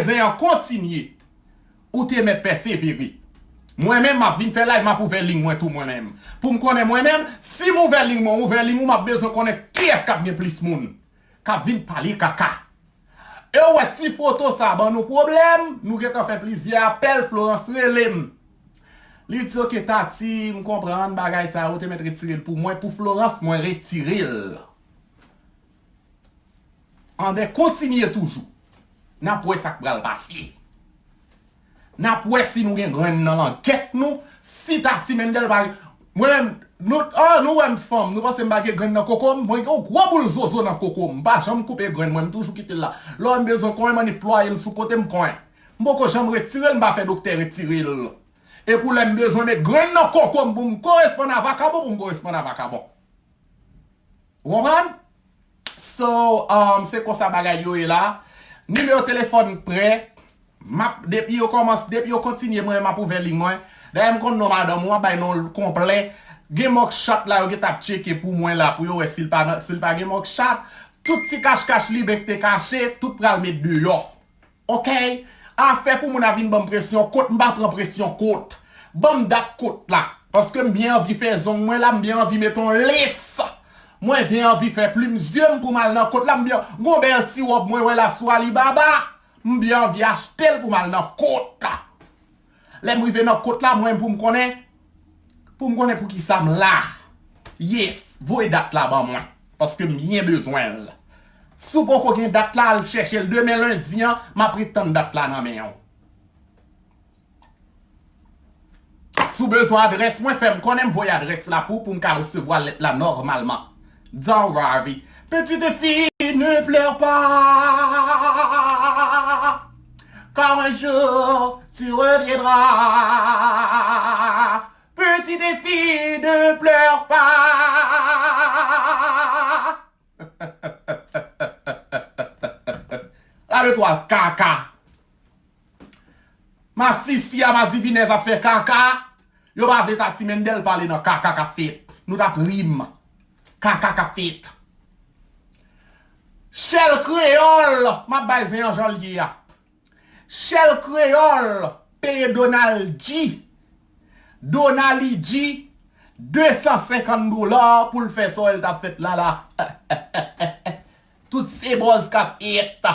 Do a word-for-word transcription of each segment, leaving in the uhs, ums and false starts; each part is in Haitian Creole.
zen an kontinye. Ou te mèt pèsevere. Mwen menm, m ap vin fè live, m ap ouvè liy mwen tou mwen menm. Pou m konnen mwen menm, si m ouvè liy mwen, ouvè liy mwen, m ap bezwen konnen kiyès k ap gen plis moun k ap vin pale kaka. E w wè ti foto sa ban nou pwoblèm, nou gentan fè plizyè apèl, Florence rele m. Li di, "Ok, Tati, m konprann bagay sa, ou te mèt retire l pou mwen, pou Florence, mwen retire l." Anben, kontinye toujou. N ap wè sa k pral pase. N ap wè si nou gen grenn nan langèt nou, si Tati Mendel pa gen. Mwen menm, nou, oh, nou wè m fanm, nou panse m pa gen grenn nan koko m? Mwen gen yon gwo boul zozo nan koko m. M pa janm koupe grenn mwen, m toujou kite l la. Lè m bezwen konyen, m annik plwaye l sou kote m konyen. M poko janm retire l, m pa fè doktè retire l. E pou lè m bezwen met grenn nan koko m pou m koresponn a vakabon, pou m koresponn a vakabon. Ou konprann? So, um, se konsa bagay yo ye la. Nimewo telefòn prè. M ap, depi yo kòmanse, depi yo kontinye, mwen, m ap ouvè liy mwen. Dayè, m konn non madanm ou, m ap bay non l konplè. Gen mug shot la, yo gentan ap tcheke pou mwen la, pou yo wè si l pa nan, si l pa gen mug shot. Tout ti kach kach Liben k te kache, tout pral met deyò. Ok? Afè pou moun ap vin ban m presyon kot, m pa pran presyon kot. Ban m dat kot la. Paske m byen anvi fè zong mwen la, m byen anvi met on lace. Mwen byen anvi fè plim zye m pou m al nan kot la, m byen, gon bèl ti wòb mwen wè la sou Alibaba. M byen anvi achte l pou m al nan kot la. Lè m rive nan kot la, mwen pou m konnen, pou m konnen poukisa m la. Yes, voye dat la ban mwen, paske m byen bezwen l. Si w poko gen dat la, al chèche l. Demen lendi an, m ap ret tann dat la nan men w. Si w bezwen adrès mwen, fè m konnen, m voye adrès la pou, pou m ka resevwa lèt la nòmalman. Don't worry. Petite fille, ne pleure pas, car un jour tu reviendras. Petite fille, ne pleure pas. Gade twa kaka. Masisi a madivinèz ap fè kaka. Yo pa vle Tati Mendel pale nan kaka k ap fèt. Nou t ap ri m. Kaka k ap fèt. Chèl kreyòl, m ap bay zen an jan l ye a. Chèl kreyòl peye Donald G. Donald G, de san senkant dola pou l fè sa w wè l t ap fèt la la. Tout se bòz k ap fèt.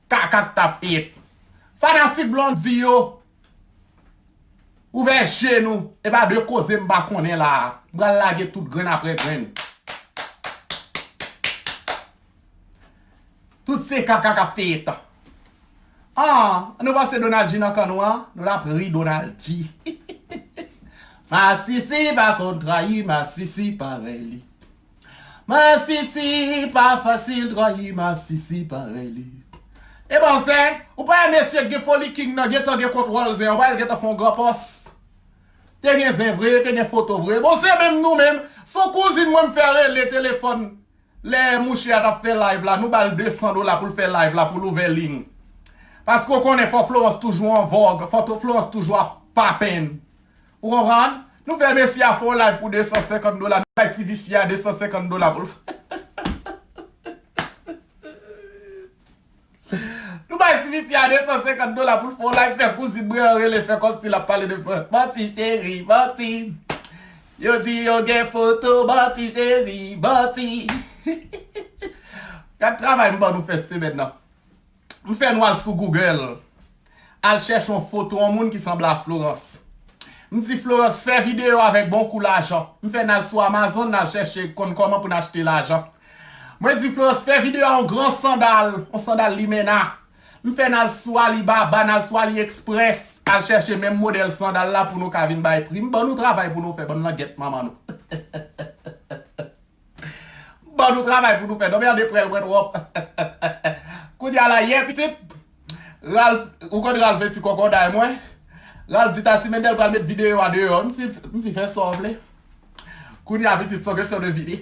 Kaka k t ap fèt. Fanatik Blondy yo, ouvè je nou. E pa de koze m pa konnen la a. M pral lage tout grenn apre grenn. Tout se kaka k ap fèt. Ah, nou panse Donald G nan kan nou an? Nou t ap ri Donald G. Masisi pa konn trayi masisi parèy li. Masisi pa fasil trayi masisi parèy li. E bon, zen, ou pa wè mesye k gen foli king nan gentan gen kontwòl zen an, ou pa wè l gentan fè yon gran pòs. Te gen zen vre, te gen foto vre. Bon, se menm nou menm. Se yon kouzin mwen m fè rele telefòn. Lè mouche a t ap fè live la, nou ba l de san dola pou l fè live la, pou l ouvè liy. Paske w konnen fò Florence toujou an vòg, fò to-, Florence toujou ap papenn. Ou konprann? Nou fè mesye a fè yon live pou de san senkant dola, nou bay ti visye a de san senkant dola pou l fè. Nou bay ti visye a de san senkant dola pou l fè yon live, fè kouzin mwen an rele, fè kòmsi l ap pale de Florence. Manti, cheri, manti. Yo di yo gen foto, manti, cheri, manti. Gad travay m ban nou fè semèn nan. M fè nou al sou Google, al chèche yon foto yon moun ki sanble a Florence. M di Florence fè videyo avèk bon kou lajan. M fè n al sou Amazon, n al chèche konn kòman pou n achte lajan. Mwen di Florence fè videyo a yon gran sandal, yon sandal limena. M fè n al sou Alibaba, n al sou AliExpress, al chèche menm modèl sandal la pou nou ka vin bay pri. M ban nou travay pou nou fè, bann langèt manman nou. Ban nou travay pou nou fè. Nonm Erde prèl pran twòp. Kounye a la, yè, pitit, Ralph, ou konn Ralph e ti kòkòday mwen? Ralph di Tati Mendel pral met videyo a deyò. M di, m di, fè sa w vle. Kounye a, pitit, se yon kesyon de vini.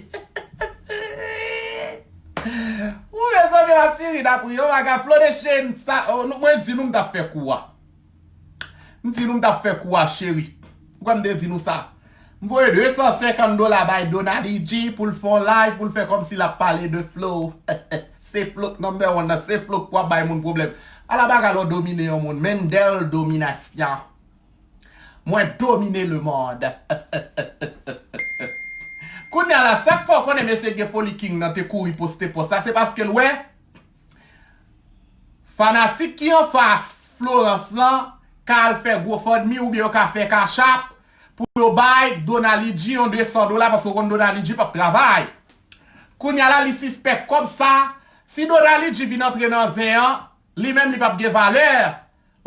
Ou mezanmi, m ap tire n ap ri. Yon bagay Flonation, sa, oh, nou, mwen di nou m t ap fè kou a. M di nou m t ap fè kou a, cheri. Ou kwè m te di nou sa? M voye de san senkant dola bay Donali G pou l fè yon live, pou l fè kòmsi l ap pale de Flo. Se Flo k number one nan, se Flo k pou ap bay moun pwoblèm. Ala bagay lè w domine yon moun, Mendel domination. Mwen domine le monde. Kounye a la, sa k fè w konnen mesye Gen Foli King nan te kouri poste pòs la, se paske l wè fanatik ki anfas Florence lan ka al fè GoFundMe oubyen yo ka fè Cash App pou yo bay Donali G yon de san dola, paske w konn Donali G p ap travay. Kounye a la, li sispèk kòb sa, si Donali G vin antre nan zen an, li menm li p ap gen valè.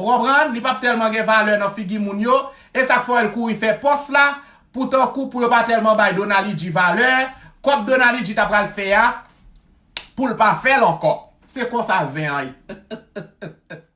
Ou konprann? Li p ap tèlman gen valè nan figi moun yo. E sa k fè w wè l kouri fè pòs la, pou tankou pou yo pa tèlman bay Donali G valè. Kòb Donali G ta pral fè a, pou l pa fè l ankò. Se konsa zen an ye.